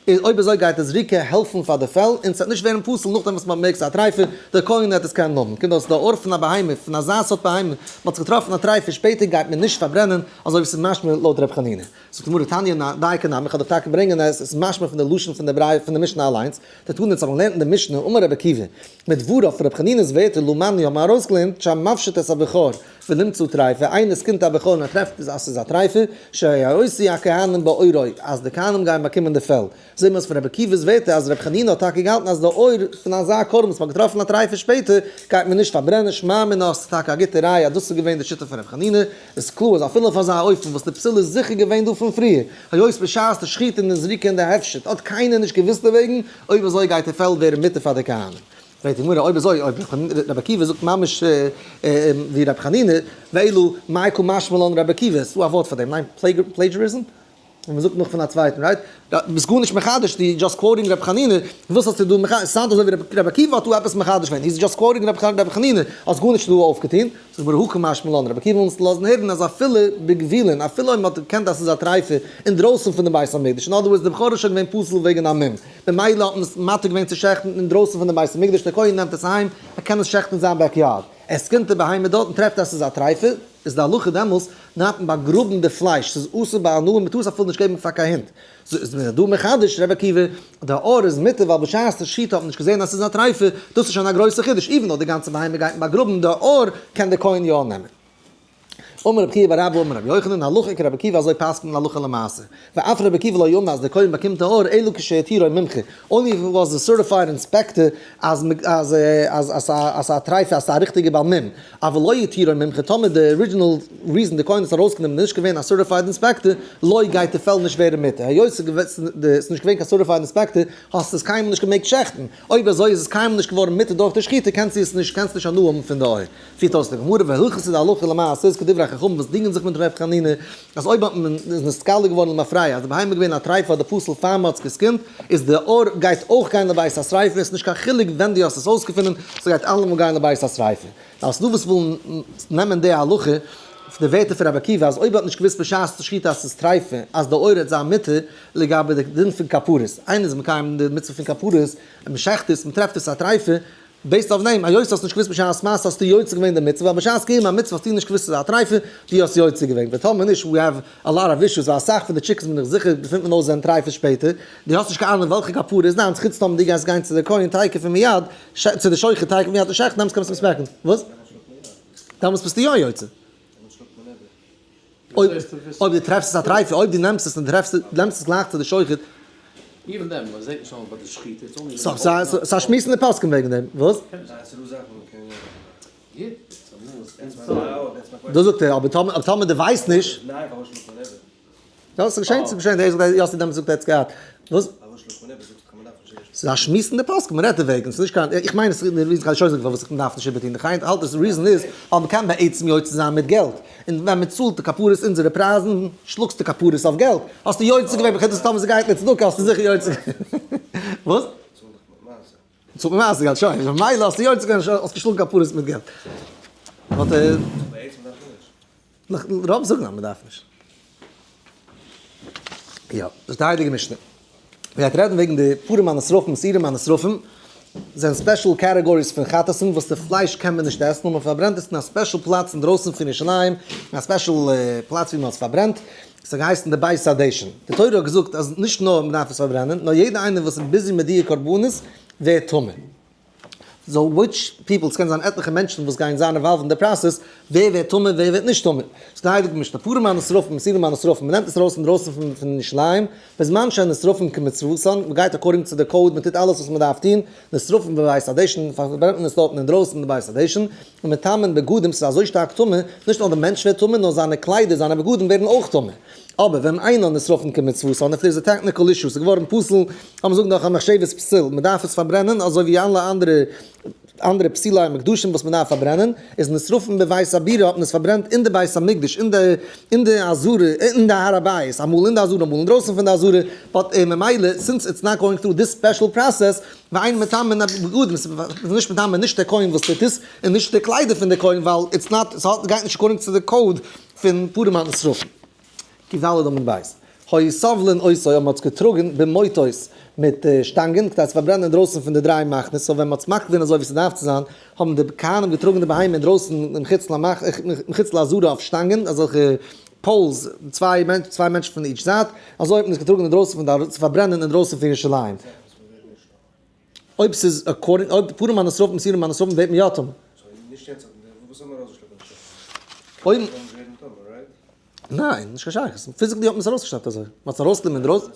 איז אויב אזוי גייט די זריקה העלפן פאר די פעל און ס'וועט נישט ווערן פסול נאכדעם וואס מ'האט מערקט ס'איז א טריפה, דער כהן וועט עס קענען האבן. קומט אויס די עור פון א בהמה, פון אזא סארט בהמה, מ'האט זיך געטראפן א טריפה שפעטער גייט מען נישט פארברענען, אזוי ווי ס'איז משמע לויט ר' חנינא. זאגט די גמרא תניא דייקא נמי, איך וועל דיך טאקע ברענגען עס איז משמע פון די לשון פון די ברייתא פון די משנה אליינס, דתניא אונז האבן געלערנט אין די משנה אמר רבי עקיבא, מדבריו פון רבי חנינא'ס ווערטער למדנו האבן מיר ארויסגעלערנט שהמפשיט את הבכור ונמצאה טריפה, איינער סקינט א בכור און ער טרעפט אז ס'איז א טריפה, שיוציאו הכהנים בעורו, אז די כהנים גייען באקומען די פעל. זעהן מיר אויס פון רבי עקיבא'ס ווערטער אז רבי חנינא האט טאקע געהאלטן אז די עור פון אזא קרבן וואס מ'האט געטראפן א טריפה שפעטער גייט מען נישט פארברענען, שמע מינה ס'איז טאקע א גוטע ראיה אז דאס איז געווען די שיטה פון רבי חנינא, איז קלאר אז אפילו אויף אזא אופן וואס די פסול איז זיכער געווען דא פון פריער, היות בשעת די שחיטה און די זריקה און די הפשט האט קיינער נישט געוואוסט דערוועגן, אויב אזוי גייט די פעל ווערן מותר פאר די כהנים. פרעגט די גמרא, אויב אזוי, אויב רבי עקיבא זאגט ממש ווי רבי חנינא, ואלא מאי קא משמע לן רבי עקיבא, ס'דא א ווארט פאר דעם, ניין? plagiarism? ווען מ'זאגט נאך פון א צווייטן, right? ביסט גארנישט מחדש, דו just quoting רבי חנינא, וואס האסטו דא מחדש? ס'sound אזוי ווי רבי עקיבא האט דא עפעס מחדש געווען, he's just quoting רבי חנינא, האסט גארנישט דא אויפגעטון. זאגט די גמרא הא קא משמע לן, רבי עקיבא וויל אונז לאזן הערן אז אפילו בגבולין, אפילו אויב מ'האט געקענט אז ס'איז א טריפה אינדרויסן פון די בית המקדש, in other words די בכור איז שוין געווען פסול וועגן א מום, ממילא האט מען עס מתיר געווען צו שעכטן אינדרויסן פון די בית המקדש, דער כהן נעמט עס אהיים, ער קען עס שעכטן אין זיין backyard. ער סקענט די בהמה דארט און טרעפט אז ס'איז א טרייפה, איז די הלכה דעמאלס דארף מען באגראבן די פלייש, ס'איז אסור בהנאה, מ'טאר עס אפילו נישט געבן פאר קיין הונט. איז מען דא מחדש רבי עקיבא, די עור איז מותר ווייל בשעת די שחיטה האט מען נישט געזען אז ס'איז א טרייפה, דאס איז שוין א גרויסע חידוש, even though די גאנצע בהמה גייט מען באגראבן, די עור קען די כהן יא נעמען. אמר רבי חייא בר אבא אמר רבי יוחנן, הלכה כרבי עקיבא אזוי פסק'נט מען הלכה למעשה. ואף רבי עקיבא לא אמר אז די כהן באקומט די עור אלא כשהתירו מומחה, only if was a certified inspector אז אז אז אז אז א טרייפה אז ס'איז א ריכטיגע בעל מום, אבל לא התירו מומחה טאמער די original reason די כהן האט עס ארויסגענומען איז נישט געווען א certified inspector, לא גייט די פעל נישט ווערן מותר, היות ס'איז נישט געווען קיין certified inspector האסטו עס קיינמאל נישט געמעגט שעכטן, אויב אזוי איז עס קיינמאל נישט געווארן מותר דורך די שחיטה קענסטו עס נישט קענסט נישט הנאה האבן פון די עור. פירט אויס די גמרא והלכתא די הלכה למעשה איז כדברי החכמים וואס דינגען זיך מיט ר' חנינא אז אויב האט מען איז נתגלה געווארן למפרע אז די בהמה איז געווען א טרייפה אדער פסול פאר מען האט עס געסקינט איז די עור גייט אויך גיין לבית השריפה עס איז נישט קיין חילוק ווען דו האסט עס אויסגעפונען ס'גייט אלעמאל גיין לבית השריפה. נאר ס'דא וואס ווילן נעמען די הלכה פון די ווערטער פון רבי עקיבא אז אויב האט נישט געוואוסט בשעת די שחיטה אז ס'איז טרייפה אז די עור וועט זיין מותר לגבי די דין פון כפרות איינער איז מקיים די מצוה פון כפרות און מ'שחט עס מ'טרעפט עס א טרייפה based אויף דעם, היות האסט נישט געוואוסט בשעת מעשה האסטו יוצא געווען די מצוה, ווייל בשעת קיום המצוה האסטו נישט געוואוסט ס'איז א טרייפה, דו האסט יוצא געווען, ווען טאמער נישט, we have a lot of issues, ווייל אסאך פון די chickenס בין איך זיכער געפינט מען אויס זענען טרייפות שפעטער, דו האסט נישט קיין אהנונג וועלכע כפרה איז דיינס, חוץ טאמער דו גייסט גיין צו די כהן תיכף ומיד, צו די שוחט תיכף ומיד און שעכטן, דעמאלטס קענסטו עס מעקן. וואס? דעמאלטס ביסטו יא יוצא. אויב אויב דו טרעפסט עס א טרייפה, אויב דו נעמסט עס און טרעפסט נעמסט עס גלייך צו די שוחט. Even then, מען זעט נישט אלעס ביי די שחיטה, it's only סא סא סא א שמועס אין די פוסקים וועגן דעם, וואס? דאס זאגט ער, אבער טאמער טאמער דו ווייסט נישט. יא, ס'איז געשען, ס'איז געשען, דער זאגט יאסי דעמאלטס זאגט ער האט עס געהאט. וואס? ס'איז א שמועס אין די פוסקים, מ'רעדט דערוועגן, ס'איז נישט קיין, איך מיין עס איז די reason, כ'האב שוין געזאגט פארוואס איך דארף נישט איבערטון, איך האלט אז די reason איז ווייל מ'קען בעצם יוצא זיין מיט געלט, און ווען מ'צאלט די כפרות אונזערע פרייזן, שלאגסטו כפרות אויף געלט, האסטו יוצא געווען, בחוץ טאמער ס'גייט מיט צדקה האסטו זיכער יוצא געווען. וואס? צאלט מיט מעשר געלט, שוין, ממילא האסטו יוצא געווען, האסט געשלאגן כפרות מיט געלט. באט רוב זאגן אז מ'דארף נישט. יא, דאס איז די הייליגע משנה. מ'גייט רעדן וועגן די פרים הנשרפים, שעירים הנשרפים, זענען special categories פון חטאת'ן וואס די פלייש קען מען נישט עסן, נאר מ'פארברענט עס אין א special פלאץ אינדרויסן פון ירושלים, אין א special פלאץ ווי מ'האט עס פארברענט, עס האט געהייסן די בית הדשן. די תורה האט געזאגט אז נישט נאר מ'דארף עס פארברענען, נאר יעדער איינער וואס איז busy מיט די קרבנות ווערט טמא. so which people, ס'קען זיין עטליכע מענטשן וואס גייען זיין involved אין די process, ווער ווערט טמא ווער ווערט נישט טמא. ס'איז די הייליגע משנה, פרים הנשרפים, שעירים הנשרפים, מ'נעמט עס ארויס אינדרויסן פון פון ירושלים, בזמן שהן נשרפים כמצוותן, מ'גייט according צו די code, מ'טוט אלעס וואס מ'דארף טון, נשרפים בבית הדשן, פארברענט מען עס דארטן אינדרויסן אין די בית הדשן, ומטמאין בגדים, ס'איז אזוי שטארק טמא, נישט נאר די מענטש ווערט טמא, נאר זיינע קליידער, זיינע בגדים ווערן אויך טמא. אבער ואם אינן נשרפין כמצוותן, if there is a technical issue, ס'איז געווארן פסול, לאמיר זאגן דורך א מחשבת פסול, מען דארף עס פארברענען, אזוי ווי אלע אנדערע אנדערע פסולי המקדשים וואס מען דארף פארברענען, איז נשרפין בבית הבירה האט מען עס פארברענט אין די בית המקדש, אין די אין די עזרה, אין די הר הבית, אמאל אין די עזרה אמאל אינדרויסן פון די עזרה, but ממילא since it's not going through this special process, ואין מטמאין בגדים, ס'איז נישט מטמא נישט דער כהן וואס טוט עס, און נישט די קליידער פון די כהן, ווייל it's not, ס'גייט נישט according צו די code פון פרים הנשרפים. קד עמוד ב'. היו סובלין אותו אויב מ'האט עס געטראגן במוטות מיט שטאנגען כדי צו פארברענען אינדרויסן פון די דריי מחנות, so ווען מ'האט עס מקריב געווען אזוי ווי ס'דארף צו זיין, האבן די כהנים געטראגן די בהמה אינדרויסן מחוץ לעזרה אויף שטאנגען, אזעלכע poles, צוויי מענטשן פון each זייט, אזוי האט מען עס געטראגן אינדרויסן פון די צו פארברענען אינדרויסן פון ירושלים. אויב ס'איז according, אויב פרים הנשרפים שעירים הנשרפים ווערט מען יא טמא. אויב. ניין, נישט קיין שייכות. physically האט מען עס ארויסגעשלעפט אזוי. מען האט עס ארויסגענומען אינדרויסן.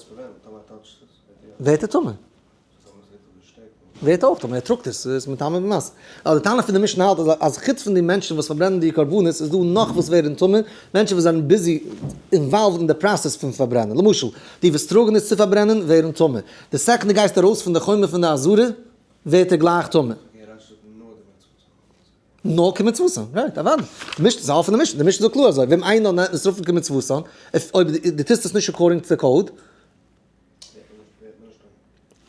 ווערט ער טמא. ווערט אויך טמא, ער טראגט עס, עס איז מטמא במשא. אבער די טענה פון די משנה האלט אז אז חוץ פון די מענטשן וואס פארברענען די קרבנות איז דא נאך וואס ווערן טמא, מענטשן וואס זענען busy involved אין די process פון פארברענען. למשל, די וואס טראגן עס צו פארברענען ווערן טמא. די second דו גייסט ארויס פון די חומה פון די עזרה ווערט ער גלייך טמא. נאר כמצוותן, right, אוודאי. די משנה, ס'איז א אפענע משנה, די משנה זאגט קלאר אזוי, ואם אינן נשרפין כמצוותן, אויב דו טוסט עס נישט according to code,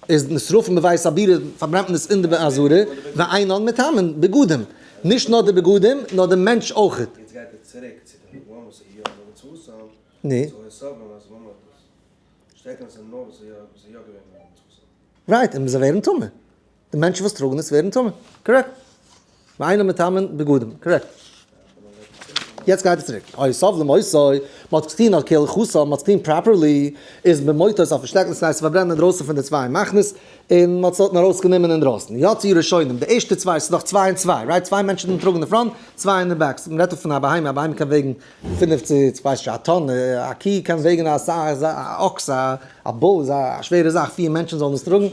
איז נשרפין בבית הבירה, פארברענט מען עס אין די עזרה, ואינן מטמאין בגדים, נישט נאר די בגדים, נאר די מענטש אויכעט. נו. right, און זיי ווערן טמא. די מענטשן וואס טראגן עס ווערן טמא. correct. ואינם מטמאין בגדים, correct. יעצט גייט ער צוריק. אוי סוב למותו, מ'האט געטון על כהלכתו, מ'האט געטון properly, איז במוטות אויפן שטעקן, ס'הייסט פארברענען אינדרויסן פון די צוויי מחנות, און מ'האט עס דארטן ארויסגענומען אינדרויסן. יצאו ראשונים, די ערשטע צוויי, ס'איז דאך צוויי און צוויי, right? צוויי מענטשן טראגן די front, צוויי אין די back. מ'רעדט דא פון א בהמה, א בהמה קען וועגן פינף צו כ'ווייס נישט א טאן, א קי קען וועגן א א אקס, א bull איז א שווערע זאך, פיר מענטשן זאלן עס טראגן.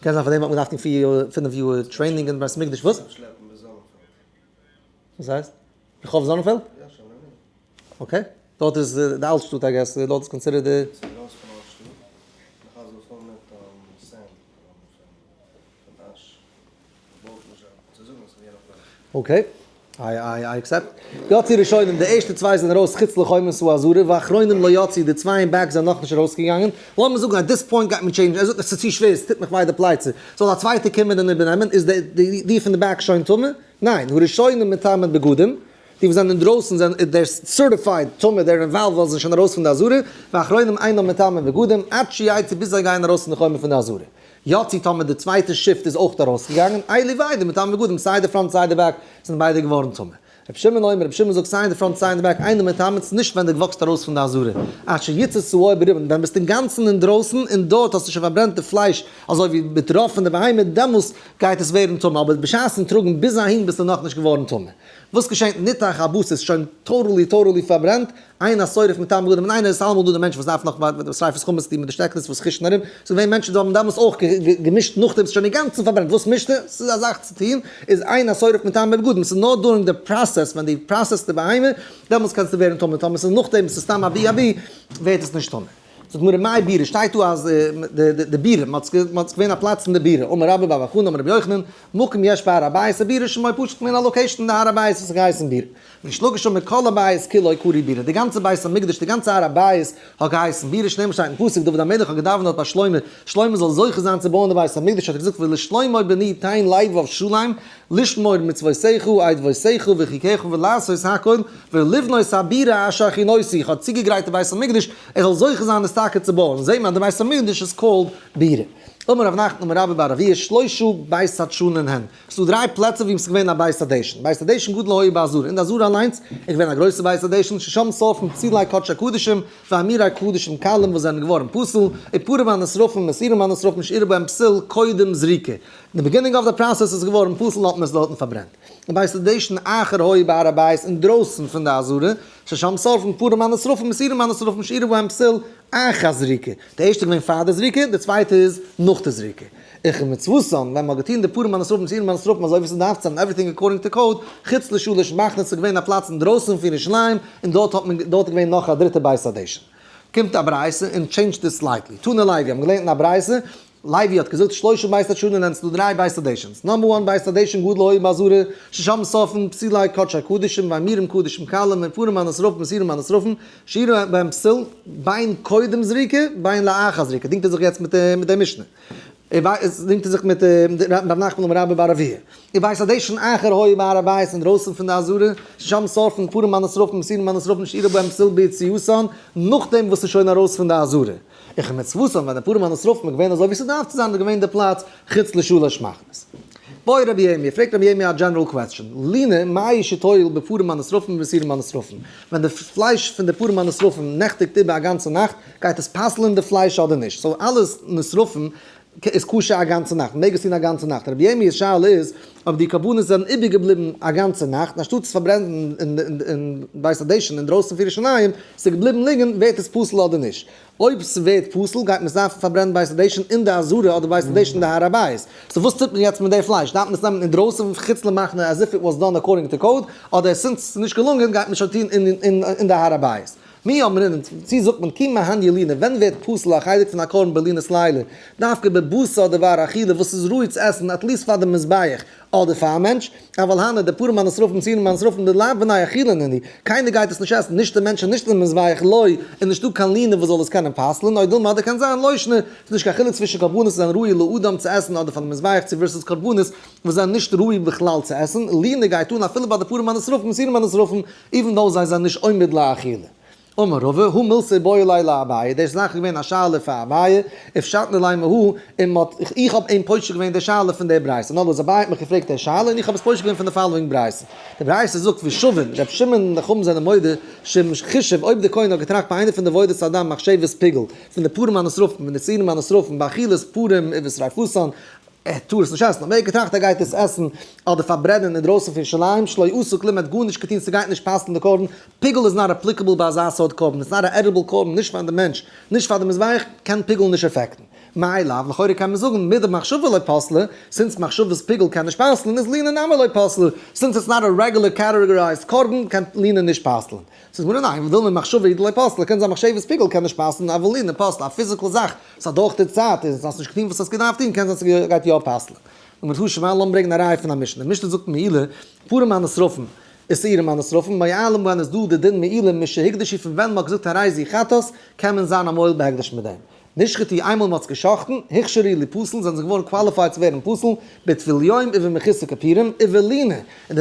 קען זיין פאר דעם האט מען געדארפט טון פיר פינף יאר training אין בית המקדש, וואס? וואס הייסט? רחוב זאנענפעלד? okay, דארט איז די אלט שטאט I guess, דארט איז considered די. okay, I accept. יצאו ראשונים, די ערשטע צוויי זענען ארויס חוץ לחומת העזרה, ואחרונים לא יצאו, די צוויי אין back זענען נאכנישט ארויסגעגאנגען. לאמיר זאגן at this point גייט מען change ן, ער זאגט עס איז צו שווער, עס טוט מיך וויי די פלייצע, זאל א צווייטער קומען און איבערנעמען, איז די פון די back שוין טמא? ניין, הראשונים מטמאין בגדים, די וואס זענען אינדרויסן זענען they're certified טמא, they're involved ווייל זיי זענען שוין ארויס פון די עזרה, ואחרונים אינם מטמאין בגדים, עד שיצאו ביז זיי גייען ארויס פון די חומה פון די עזרה. יצאו טאמער די צווייטע shift איז אויך ארויסגעגאנגען, אלו ביידע מטמאין בגדים, סיי די front סיי די back זענען ביידע געווארן טמא. רבי שמעון אומר, רבי שמעון זאגט סיי אין די front סיי אין די back אינם מטמאין, ס'איז נישט ווען דו walk סט ארויס פון די עזרה, עד שיצא שאור ברובן, ווען ביסט אינגאנצן אינדרויסן און דארט האסטו שוין פארברענט די פלייש אזוי ווי מיט רוב פון די בהמה, דעמאלס גייט עס ווערן טמא, אבער בשעת'ן טראגן ביז אהין ביסטו נאכנישט געווארן טמא. וואס געשענט ניתך הבשר איז שוין totally totally פארברענט, אין השורף מטמא בגדים, ניין עס איז אלעמאל דא די מענטש וואס דארף נאך ביי שריפת חמץ די מיט די שטעקנס וואס חוש'ן ארום, ס'איז געווען מענטשן וואס האבן דעמאלס אויך געמישט נאכדעם ס'איז שוין אינגאנצן פארברענט, וואס מישט ער? ס'איז א זאך צו טון, איז אין השורף מטמא בגדים, ס'איז נאר during די process ווען דו process ט די בהמה, דעמאלס קענסטו ווערן טמא, טאמער ס'איז נאכדעם ס'איז סתם אבי אבי ווערט עס נישט טמא. זאגט גמרא מאי בירה, שטייט דא אז די בירה, מ'האט געווען א פלאץ אין די בירה, אמר רבה בר בר חנה אמר רבי יוחנן, מקום יש בהר הבית הבירה שמו פשוט געווען א location אין די הר הבית וואס האט געהייסן בירה. ריש לקיש אמר כל הבית כולו קרוי בירה, די גאנצע בית המקדש, די גאנצע הר הבית האט געהייסן בירה, שנאמר שטייט אין פסוק דוד המלך האט געדאווענט דארט ביי שלמה, שלמה זאל זוכה זיין צו בויען די בית המקדש האט ער געזאגט ולשלמה בני תן לבב שלם לשמור מצוותיך עדותיך וחוקיך ולעשות הכל ולבנות הבירה אשר הכינותי, איך האב צוגעגרייט די בית המקדש ער זאל זוכה זיין עס טאקע צו בויען, זעהט מען אז די בית המקדש איז called בירה. אמר רב נחמן אמר רבה בר אבוה שלשה בית הדשנין הן, ס'דא דריי פלעצער וואו ס'איז געווען א בית הדשן, בית הדשן גדול היה בעזרה, אין די עזרה אליינס איז געווען א גרויסע בית הדשן, ששם שורפים פסילי קדשי קדשים ואמירי קדשים קלים וואס זענען געווארן פסול, ופרים הנשרפים ושעירים הנשרפים שאירע בהם פסול קודם זריקה, אין די beginning of the process איז געווארן פסול האט מען עס דארטן פארברענט. און בית הדשן אחר היה בהר הבית אינדרויסן פון די עזרה, ששם שורפים פרים הנשרפים ושעירים הנשרפים שאירע בהם פסול אחר זריקה, די ערשטע איז געווען פאר די זריקה, די צווייטע איז נאך די זריקה. וכמצוותן, ווען מ'האט געטון די פרים הנשרפים ושעירים הנשרפים אזוי ווי ס'דארף צו זיין, everything according to code, חוץ לשלש מחנות איז געווען א פלאץ אינדרויסן פון ירושלים, און דארט האט מען, דארט איז געווען נאך א דריטע בית הדשן. קומט א ברייתא און change ט עס slightly. תנא לוי, האבן געלערנט אין א ברייתא, לוי האט געזאגט שלשה בית הדשנין הן, ס'דא דריי בית הדשנ'ס. number one בית הדשן גדול היה בעזרה, ששם שורפים פסילי קדשי קדשים ואמירים קדשים קלים ופרים הנשרפים ושעירים הנשרפים, שאירע בהם פסול, בין קודם זריקה בין לאחר זריקה, דינגט ער זיך יעצט מיט די משנה. דינגט ער זיך מיט רב נחמן אמר רבה בר אבוה. ובית הדשן אחר היה בהר הבית אינדרויסן פון די עזרה, ששם שורפים פרים הנשרפים ושעירים הנשרפים שאירע בהם פסול ביציאתן, נאכדעם וואס ס'איז שוין ארויס פון די עזרה. וכמצוותן ווען די פרים הנשרפים איז געווען אזוי ווי ס'דארף צו זיין איז געווען די פלאץ חוץ לשלש מחנות. בעי רבי ירמי', פרעגט רבי ירמי' א general question, לינה מהו שתועיל בפרים הנשרפים ובשעירים הנשרפים, ווען די פלייש פון די פרים הנשרפים נעכטיגט איבער א גאנצע נאכט, גייט עס פסל'ען די פלייש אדער נישט? so אלעס נשרפים איז כשר א גאנצע נאכט, מ'מעג עס טון א גאנצע נאכט. רבי ירמיה'ס שאלה איז אויב די קרבנות זענען איבערגעבליבן א גאנצע נאכט, אנשטאט עס פארברענען אין בית הדשן אינדרויסן פון ירושלים, ס'איז געבליבן ליגן, ווערט עס פסול אדער נישט? אויב ס'ווערט פסול גייט מען עס דארפן פארברענען בית הדשן אין די עזרה אדער בית הדשן אין די הר הבית. so וואס טוט מען יעצט מיט די פלייש? דארף מען עס נעמען אינדרויסן חוץ למחנה as if it was done according to code, אדער since ס'איז נישט געלונגען גייט מען שוין טון אין די הר הבית? מי אמרינן, צי זאגט מען כי מהניא לינה, ווען ווערט פסול א חלק פון א קרבן בלינת לילה? דווקא בבשר דבר אכילה וואס איז ראוי צו עסן at least פאר די מזבח אדער פאר א מענטש, אבל הני די פרים הנשרפים ושעירים הנשרפים דלאו בני אכילה נינהו, קיינער גייט עס נישט עסן, נישט די מענטש און נישט די מזבח לא, איז נישטא קיין לינה וואס זאל עס קענען פסל'ן, או דילמא אדער קען זיין לא שנא, ס'איז נישט קיין חילוק צווישן קרבנות וואס זענען ראוי לאדם צו עסן אדער פאר די מזבח צו versus קרבנות וואס זענען נישט ראוי בכלל צו עסן, לינה גייט אן אפילו ביי די פרים הנשרפים ושעירים הנשרפים, even though זיי זענען נישט עומד לאכילה. אמר רבא, הא מילתא איבעיא ליה לאביי, דאס איז נאך געווען א שאלה פאר אביי, ופשטנא ליה מהא, און מ'האט, איך האב אים פושט געווען די שאלה פון די ברייתא, in other words אביי האט מיך געפרעגט די שאלה און איך האב עס פושט געווען פון די following ברייתא. די ברייתא זאגט ושוין, ר' שמעון און די חכמים זענען מודה, שאם חישב, אויב די כהן האט געטראכט ביי איינע פון די עבודות הדם מחשבת פיגול, פון די פרים הנשרפים, פון די שעירים הנשרפים, באכילת פרים ובשריפתן, ער טאר עס נישט עסן, אבער ער האט געטראכט ער גייט עס עסן אדער פארברענען אינדרויסן פון ירושלים, שלא עשה כלום, ער האט גארנישט געטון, ס'גייט נישט פסל'ן די קרבן, פיגול איז not applicable ביי אזא סארט קרבן, it's not א edible קרבן, נישט פאר די מענטש, נישט פאר די מזבח, קען פיגול נישט affect ן. מאי לאו, לכאורה קען מען זאגן מדמחשבה לא פסלה, since מחשבת פיגול קען נישט פסל'ן, איז לינה נמי לא פסלה, since it's not א regular categorized קרבן קען לינה נישט פסל'ן. ס'איז גמרא ניין, ודילמא מחשבה הוא דלא פסלה, קען זיין מחשבת פיגול קען נישט פסל'ן, אבל לינה פסלה, א physical זאך, ס'איז אדורך די צייט, און האסט נישט געטון וואס האסט געדארפט טון, קען זיין ס'גייט יא פסל'ן. און תא שמע, לאמיר ברענגען א ראיה פון א משנה. די משנה זאגט מעילה, פרים הנשרפים, ושעירים הנשרפים, מועלים בהן איז דא די דין מעילה משהוקדשו פון ווען מ'האט געזאגט הרי זו חטאת, קען מען זיין א מועל בהקדש מיט דעם. נשחטו איינמאל מ'האט עס גע'שחט'ן, הוכשרו ליפסל, זענען זיי געווארן qualified צו ווערן פסול, בטבול יום ובמחוסר כפורים, ובלינה. און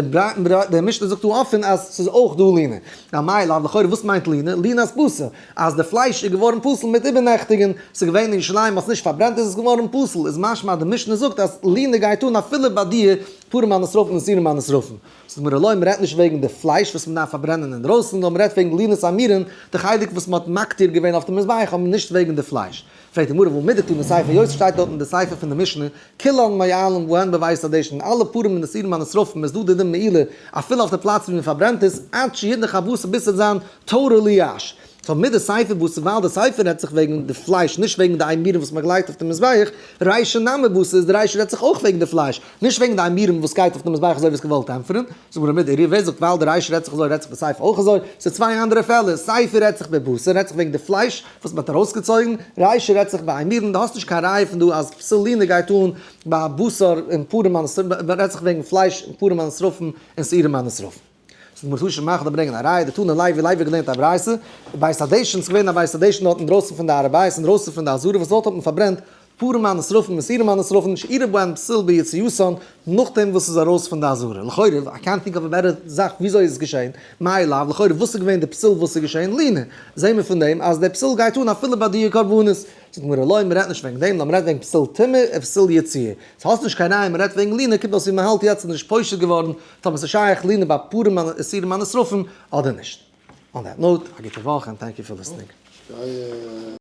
די משנה זאגט דא אפען אז ס'איז אויך דא לינה. אמאי לאו לכאורה וואס מיינט לינה? לינת בשר. אז די פלייש איז געווארן פסול מיט איבערנעכטיגן, ס'איז געווען אין ירושלים מ'האט עס נישט פארברענט איז עס געווארן פסול, איז משמע אז די משנה זאגט אז לינה גייט אן אפילו ביי די פרים הנשרפים און שעירים הנשרפים. זאגט די גמרא לא, מ'רעדט נישט וועגן די פלייש וואס מ'דארף פארברענען אינדרויסן, נאר מ'רעדט וועגן לינת האימורין, די חלק וואס מ'האט מקטיר געווען אויף די מזבח, אבער נישט וועגן די פלייש. פרעגט די גמרא והא מדקתני סיפא, היות ס'שטייט דארט אין די סיפא פון די משנה, כולן מועלין בהן בבית הדשן, אלע פרים און די שעירים הנשרפים איז דא די דין מעילה אפילו אויף די פלאץ ווי מ'פארברענט עס, עד שידנך הבשר ביז ס'וועט זיין totally ash. so מדסיפא בתר ווייל די סיפא רעדט זיך וועגן די פלייש נישט וועגן די אימורין וואס מ'האט געלייגט אויף די מזבח, רישא נמי בתר איז די רישא רעדט זיך אויך וועגן די פלייש, נישט וועגן די אימורין וואס גייט אויף די מזבח אזוי ווי עס געוואלט ענטפערן, זאגט גמרא מידי ווער זאגט ווייל די רישא רעדט זיך אזוי רעדט זיך די סיפא אויך אזוי, ס'איז צוויי אנדערע פעלער, סיפא רעדט זיך בבשר רעדט זיך וועגן די פלייש וואס מ'האט ארויסגעצויגן, רישא רעדט זיך ביי אימורין, דו האסט נישט קיין ראיה פון דא אז פסול לינה גייט אן ביי בשר און פרים רעדט זיך וועגן פלייש און פרים הנשרפים און שעירים הנשרפים. זאגט די גמרא תא שמע כ'דארף ברענגען א ראיה, דתנא לוי לוי האט געלערנט א ברייתא, בית הדשן, ס'איז געווען א בית הדשן דארט אינדרויסן פון די הר הבית, אינדרויסן פון די עזרה, וואס דארט האט מען פארברענט פרים הנשרפים ושעירים הנשרפים, שאירע בהן פסול ביציאתן, נאכדעם וואס ס'איז ארויס פון די עזרה. לכאורה, איי קענט טינק אוו א בעטער זאך וויאזוי איז עס געשען, מאי לאו, לכאורה וואס איז געווען די פסול וואס איז געשען, לינה, זעהן מיר פון דעם אז דער פסול גייט אן אפילו ביי די קרבנות. זאגט די גמרא לא, מ'רעדט נישט וועגן דעם, נאר מ'רעדט וועגן פסול טומאה און פסול יציאה. סאו האסט נישט קיין ראיה מ'רעדט וועגן לינה, קומט אויס ווי מ'האלט יעצט איז נישט פושט געווארן טאמער ס'איז שייך לינה ביי פרים ושעירים הנשרפים אדער נישט. On that note, א גוטע וואך and thank you for listening.